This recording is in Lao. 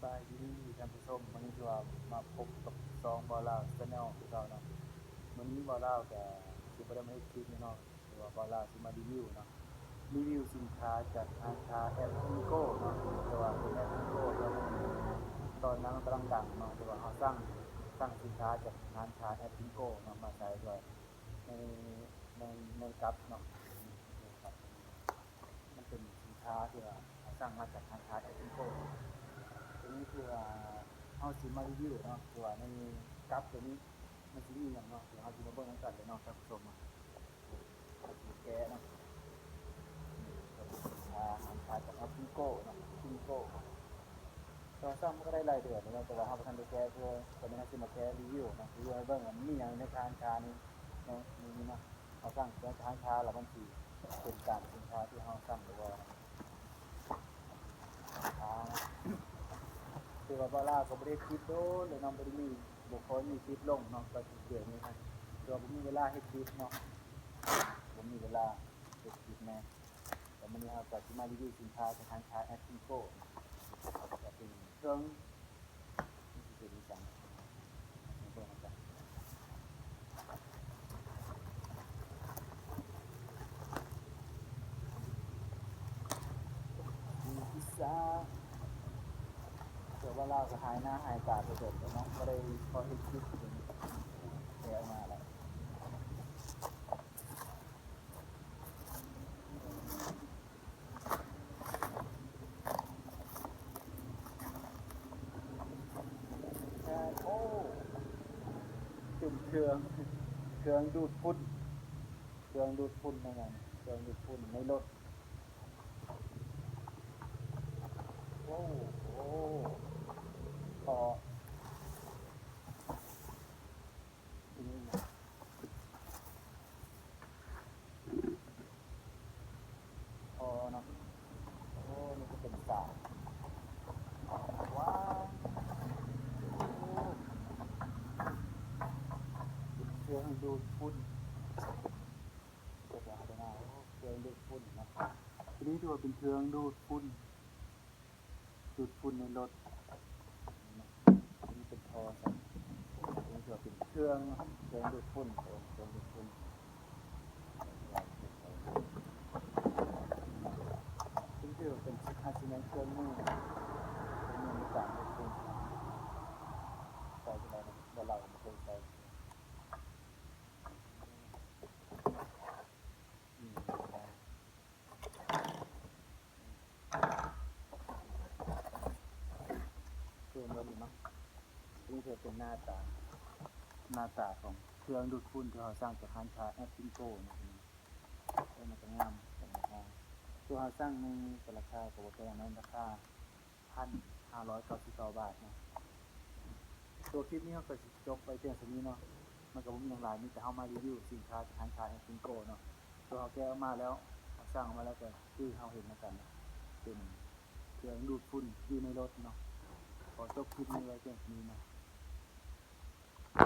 ສະບາຍດີທ່ານຜູ້ຊົມ, ມື້ນີ້ຖືວ່າມາພົບກັບຊ່ອງບ່າວລາວ Channel ຄືເກົ່າເນາະ. ມື້ນີ້ບ່າວລາວກະຊິບໍ່ໄດ້ມາເຮັດຄລິບເນາະ, ແຕ່ວ່າບ່າວລາວຊິມາຣີວິວເນາະ, ຣີວິວສິນຄ້າຈາກຮ້ານຄ້າແອັບ Tingo ເນາະ, ແຕ່ວ່າເປັນແອັບ Tingo ທີ່ວ່າຕອນນັ້ນກຳລັງດັງເນາະ, ແຕ່ວ່າເຮົາສັ່ງ ສັ່ງສິນຄ້າຈາກຮ້ານຄ້າແອັບ Tingo ເນາະ ມາໃສ່ດ້ວຍ ໃນ ໃນ ໃນກັບເນາະ, ໃນກັບ ມັນເປັນສິນຄ້າທີ່ວ່າເຮົາສັ່ງມາຈາກທາງຄ້າແອັບ Tingo. ໂຕນີ້ຄືວ່າເຮົາຊິມາຣີວິວເນາະ, ຄືວ່າໃນກັບໂຕນີ້ມັນຊິມີຫຍັງເນາະ, ດຽວເຮົາຊິມາເບິ່ງນຳກັນເລີຍເນາະທ່ານຜູ້ຊົມເນາະ. ເຮົາຊິແກະເນາະ, ນີ້ກໍເປັນສິນຄ້າ ທາງຄ້າຈາກແອັບ Tingo ເນາະ, Tingo. ເຮົາສັ່ງມາກໍໄດ້ຫຼາຍເດືອນແລ້ວເນາະ, ແຕ່ວ່າເຮົາບໍ່ທັນໄດ້ແກະເທື່ອ, ຕອນນີ້ເຮົາຊິມາແກະຣີວິວເນາະ, ຣີວິວໃຫ້ເບິ່ງວ່າມີຫຍັງໃນຮ້ານຄ້ານີ້ເນາະ, ນີ້ເນາະ. ເຮົາສັ່ງຈາກຮ້ານຄ້າແລ້ວມັນຊິເປັນຕາມສິນຄ້າທີ່ເຮົາສັ່ງຫຼືບໍ່ເນາະ. ຄືວ່າບ່າວລາວກໍບໍ່ໄດ້ເຮັດຄລິບດົນແລ້ວເນາະ, ບໍ່ໄດ້ມີ ບໍ່ຄ່ອຍມີຄລິບລົງເນາະ, ກໍເດືອນນີ້ນະ ຄືວ່າບໍ່ມີເວລາເຮັດຄລິບເນາະ, ບໍ່ມີເວລາເຮັດຄລິບແນ່. ແລ້ວມື້ນີ້ເຮົາກໍຊິມາຣີວິວສິນຄ້າຈາກຮ້ານຄ້າແອັບ Tingo ກໍເປັນເຄື່ອງ ມັນຊິເປັນອີ່ຫຍັງ ມາເບິ່ງນຳກັນ. ມີພິຊາ, ແຕ່ວ່າລາວກໍຫາຍໜ້າຫາຍຕາໄປດົນແລ້ວເນາະ, ບໍ່ໄດ້ພໍເຮັດຄລິບເລີຍ, ແຕ່ອອກມາແລ້ວ. ໂອ້ ເປັນເຄື່ອງ ເຄື່ອງດູດຝຸ່ນ, ເຄື່ອງດູດຝຸ່ນນັ້ນນະ, ເຄື່ອງດູດຝຸ່ນໃນລົດ. ໂອ້ ໂອ້ ເພາະ ພໍເນາະ. ໂອ້ ນີ້ກໍເປັນສາຍ. ວ້າວ ໂອ້ ເປັນເຄື່ອງດູດຝຸ່ນ. ເປັນຫຍັງເດ້ນະ? ໂອ້ ເຄື່ອງດູດຝຸ່ນເນາະ. ໂຕນີ້ຖືວ່າເປັນເຄື່ອງດູດຝຸ່ນ. ດູດຝຸ່ນໃນລົດ. ນີ້ເປັນທໍ່ຊັ້ນ, ນີ້ຖືວ່າເປັນເຄື່ອງ ເຄື່ອງດູດຝຸ່ນ, ເອີ ເຄື່ອງດູດຝຸ່ນ. ນີ້ຖືວ່າເປັນ ອາດຊິແມ່ນເຄື່ອງມື, ເຄື່ອງມືໃນການດູດຝຸ່ນ. ໃສ່ຈັ່ງໃດນະ? ບໍ່ ລາວບໍ່ເຄີຍໃສ່. ອືມ ຄືເບິ່ງເນາະ, ນີ້ຄືເປັນໜ້າຕາ ໜ້າຕາຂອງເຄື່ອງດູດຝຸ່ນທີ່ເຮົາສັ່ງຈາກຮ້ານຄ້າແອັບ Tingo ເນາະ. ເອີ ມັນກໍງາມ ຕົວເຮົາສັ່ງໃນ ກໍລາຄາກໍບໍ່ແພງເນາະ, ລາຄາ ພັນຫ້າຮ້ອຍເກົ້າສິບເກົ້າບາດເນາະ. ຕົວຄລິບນີ້ເຮົາກໍຊິຈົບໄວ້ພຽງສ່ຳນີ້ເນາະ, ມັນກໍບໍ່ມີຫຍັງຫຼາຍ, ມີແຕ່ເຮົາມາຣີວິວສິນຄ້າຈາກຮ້ານຄ້າແອັບ Tingo ເນາະ. ຕົວເຮົາແກະອອກມາແລ້ວ ເຮົາສັ່ງອອກມາແລ້ວ ກໍຄືເຮົາເຫັນນຳກັນເນາະ, ເປັນເຄື່ອງດູດຝຸ່ນຢູ່ໃນລົດເນາະ. ຂໍຈົບຄລິບນີ້ໄວ້ພຽງສ່ຳນີ້ເນາະ.